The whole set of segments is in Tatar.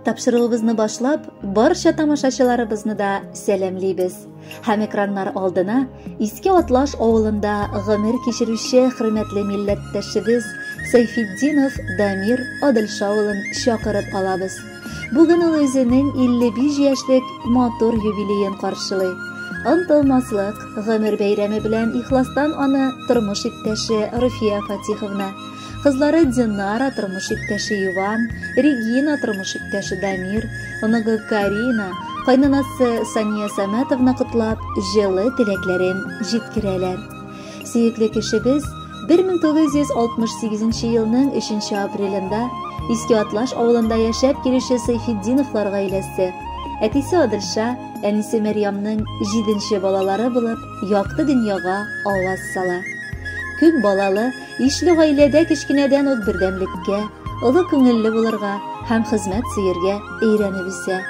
Тапшыруыбызны башлап, барча тамашачыларыбызны да сәламлибез. Һәм экраннар алдына Иске Атлаш авылында гомер кичерүче хөрмәтле милләттәшебез Сайфетдинов Дамир Адылша улын чакырып алабыз. Бүген ул үзенең 55 яшьлек матур юбилеен каршылый. Онытылмаслык гомер бәйрәме белән ихластан аны тормыш иптәше Руфия Фатиховна, кызлары Динара, тормыш иптәше Иван, Регина, тормыш иптәше Дамир, оныгы Карина, кайнанасы Сания Сәмәтовна котлап, җылы теләкләрен җиткерәләр. Сөекле кешебез 1968 елның 3 апрелендә Иске Атлаш авылында яшәп килүче Сайфетдиновлар гаиләсе, әтисе Адылша, әнисе Мәрьямнең җиденче балалары булып, якты дөньяга аваз сала. Күп балалы, ишле гаиләдә кечкенәдән үк бердәмлеккә, олы күңелле булырга һәм хезмәт сөяргә өйрәнеп үсә.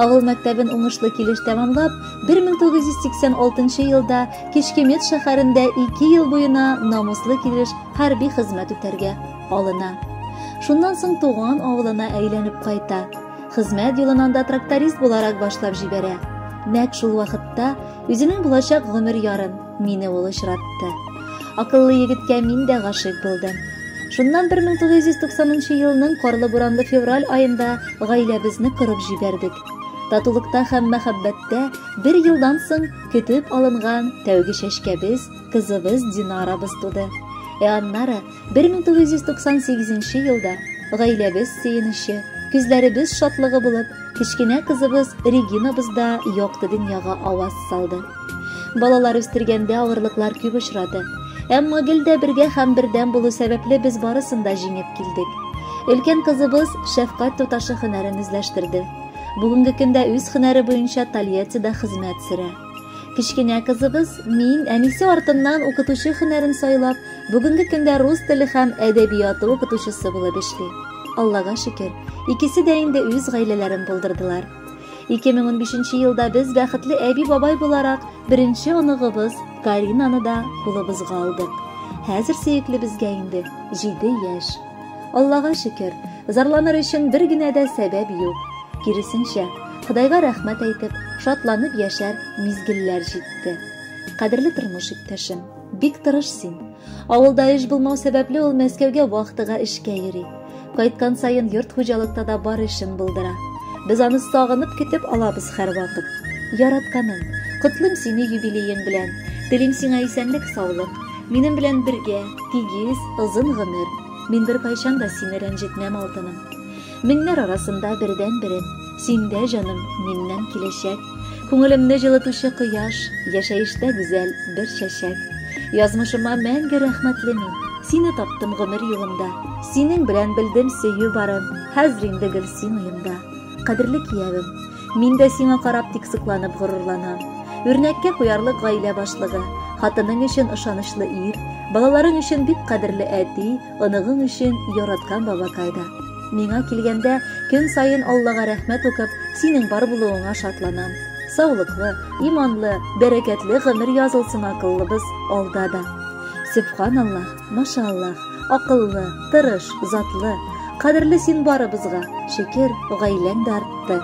Авыл мәктәбен уңышлы килеш тәмамлап, 1986 елда Кечкемет шәһәрендә 2 ел буена намуслы килеш хәрби хезмәт үтәргә алына. Шуннан соң туган авылына әйләнеп кайта. Хезмәт юлын анда тракторист буларак башлап җибәрә. Нәкъ шул вакытта үзенең булачак гомер ярын, мине ул очратты. Акыллы егеткә мин дә гашыйк булдым. Шуннан 1990 елның карлы-буранлы февраль аенда гаиләбезне корып җибәрдек. Татулыкта һәм мәхәббәттә бер елдан соң көтеп алынган тәүге чәчкәбез, кызыбыз Динарабыз туды. Ә аннары 1998 елда гаиләбез сөенече, күзләребез шатлыгы булып, кечкенә кызыбыз Регинабыз да якты дөньяга аваз салды. Балалар үстергәндә авырлыклар күп очрады. Әмма гел дә бергә һәм бердәм булу сәбәпле без барысын да җиңеп килдек. Өлкән кызыбыз шәфкать туташы һөнәрен үзләштерде. Бүгенге көндә үз һөнәре буенча Тольяттида хезмәт сөрә. Кечкенә кызыбыз мин әнисе артыннан укытучы һөнәрен сайлап, бүгенге көндә рус теле һәм әдәбияты укытучысы булып эшли. Аллага шөкер, икесе дә инде үз гаиләләрен булдырдылар. 2015 елда без бәхетле әби-бабай буларак беренче оныгыбыз Каринаны да кулыбызга алдык. Хәзер сөеклебезгә инде 7 яшь. Аллага шөкер, зарланыр өчен бер генә дә сәбәп юк. Киресенчә, Ходайга рәхмәт әйтеп, шатланып яшәр мизгелләр җитте. Кадерле тормыш иптәшем, бик тырыш син. Авылда эш булмау сәбәпле ул Мәскәүгә вахтага эшкә йөри. Кайткан саен йорт хуҗалыкта да бар эшен булдыра. Без аны сагынып көтеп алабыз һәрвакыт. Яратканым, котлыйм сине юбилеең белән. Телим сиңа исәнлек, саулык. Минем белән бергә, тигез, озын гомер. Мин беркайчан да сине рәнҗетмәм, алтыным. Меңнәр арасында бердән-берем. Синдә, җаным, миннән киләчәк. Күңелемне җылытучы кояш, яшәештә гүзәл бер чәчәк. Язмышыма мәңге рәхмәтле мин. Сине таптым гомер юлымда. Синең белән белдем сөю барын. Хәзер инде гел син уемда. Кадерле киявем, мин дә сиңа карап тик сокланып горурланам. Үрнәккә куярлык гаилә башлыгы, хатының өчен ышанычлы ир, балаларың өчен бик кадерле әти, оныгың өчен яраткан бабакай да. Миңа килгәндә, көн саен Аллага рәхмәт укып, синең бар булуыңа шатланам. Саулыклы, иманлы, бәрәкәтле гомер язылсын акыллыбыз алда да. Сөбханаллаһ, машаллаһ, акыллы, тырыш, затлы, кадерле син барыбызга, шөкер, гаиләң дә артты.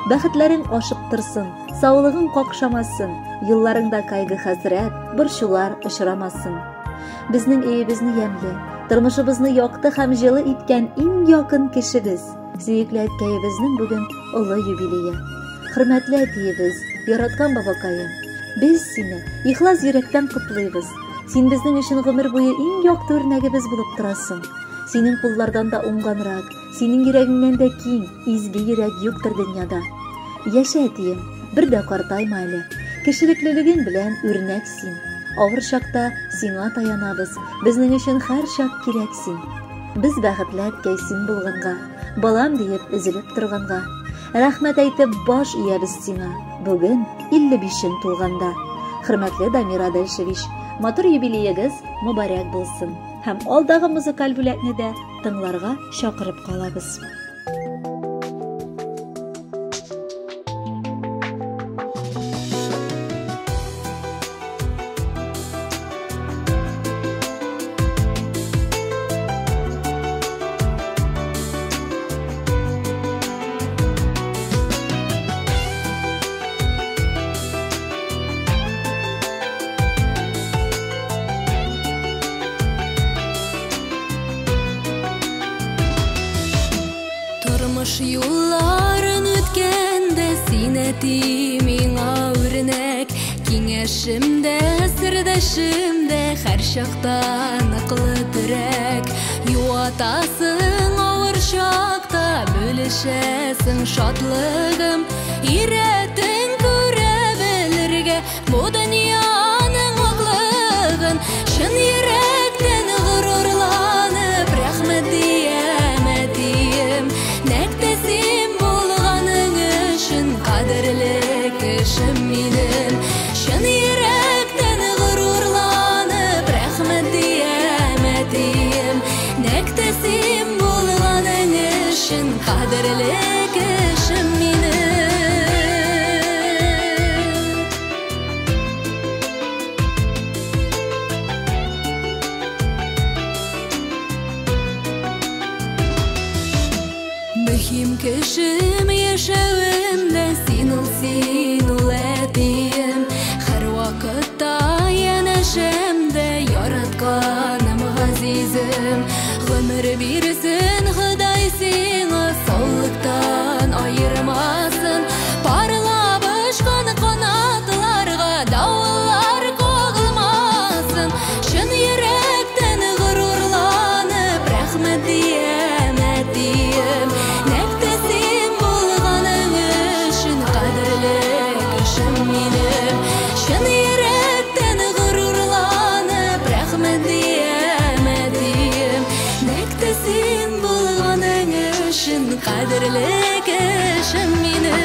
Бәхетләрең ашып торсын, саулыгың какшамасын, юлларыңда кайгы-хәсрәт, борчулар очрамасын. Безнең өебезне ямьле, тормышыбызны якты һәм җылы иткән иң якын кешебез, сөекле әткәебезнең бүген олы юбилее. Хөрмәтле әтиебез, яраткан бабакаем, без сине ихлас йөрәктән котлыйбыз. Син безнең өчен гомер буе иң якты үрнәгебез булып торасың. Синең куллардан да уңганрак, синең йөрәгеңнән дә киң, изге йөрәк юктыр дөньяда. Яшә, әтием, бер дә картайма әле. Кешелеклелегең белән үрнәк син. Авыр чакта сиңа таянабыз, безнең өчен һәрчак кирәк син. Без бәхетле әткәй син булганга, балам диеп өзелеп торганга. Рәхмәт әйтеп баш иябез сиңа, бүген 55-ең тулганда. Хөрмәтле Дамир Адельшевич, матур юбилеегыз мөбарәк булсын. Һәм алдагы музыкаль бүләкне дә тыңларга чакырып калабыз. Тормыш юлларын үткәндә син әти миңа үрнәк, киңәшем дә, сердәшем дә һәр чакта ныклы терәк. Юатасың авыр чакта, бүлешәсең шатлыгым, өйрәттең күрә белергә бу дөньяның ваклыгын. Чын йөрәктән горурланып рәхмәт диям, әтием, нәкъ тә син булганың өчен кадерле кешем минем. Чын йөрәктән горурланып рәхмәт диям, әтием, нәкъ тә син булганың өчен кадерле кешем минем. Мөһим кешем яшәвемдә син ул, син ул, әтием. Һәр вакытта янәшәмдә яратканым, газизем. Гомер бирсен Ходай сиңа, саулыктан аермасын. Парлап очкан канатларга давыллар кагылмасын. Чын йөрәктән горурланып рәхмәт диям, әтием, нәкъ тә син булганың өчен кадерле кешем минем. Чын йөрәктән горурланып рәхмәт диям, әтием, нәкъ тә син булганың өчен кадерле кешем минем.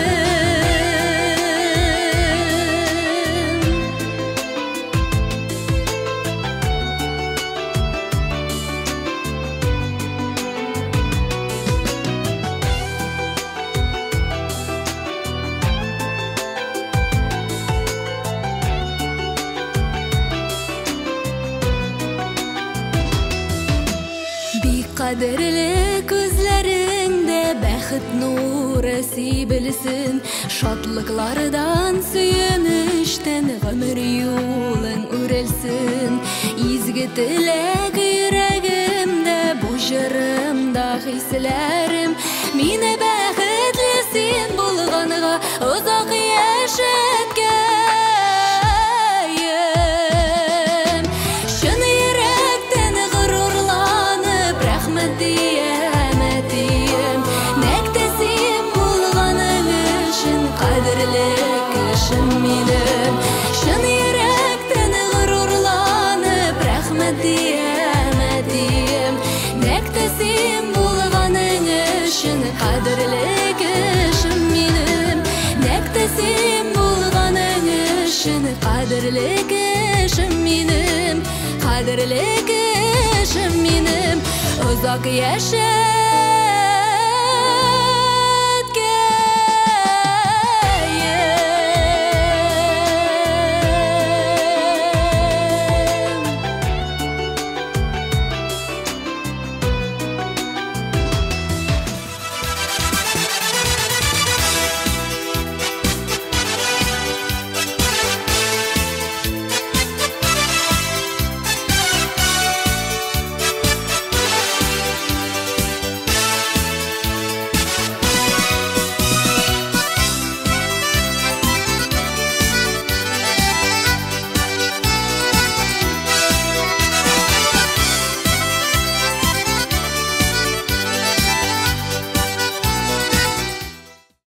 Бик кадерле күзләреңдә бәхет нуры сибелсен, шатлыклардан, сөенечтән гомер юлың үрелсен. Изге теләк йөрәгемдә, бу җырымда хисләрем, мине бәхетле син булганга озак яшәткәем. Чын йөрәктән горурланып рәхмәт диям, әтием, нәкъ тә син булганың өчен кадерле кешем минем. Чын йөрәктән горурланып рәхмәт диям, әтием, нәкъ тә син булганың өчен кадерле кешем минем. Нәкъ тә син булганың өчен кадерле кешем минем, кадерле кешем минем. Озак яшә,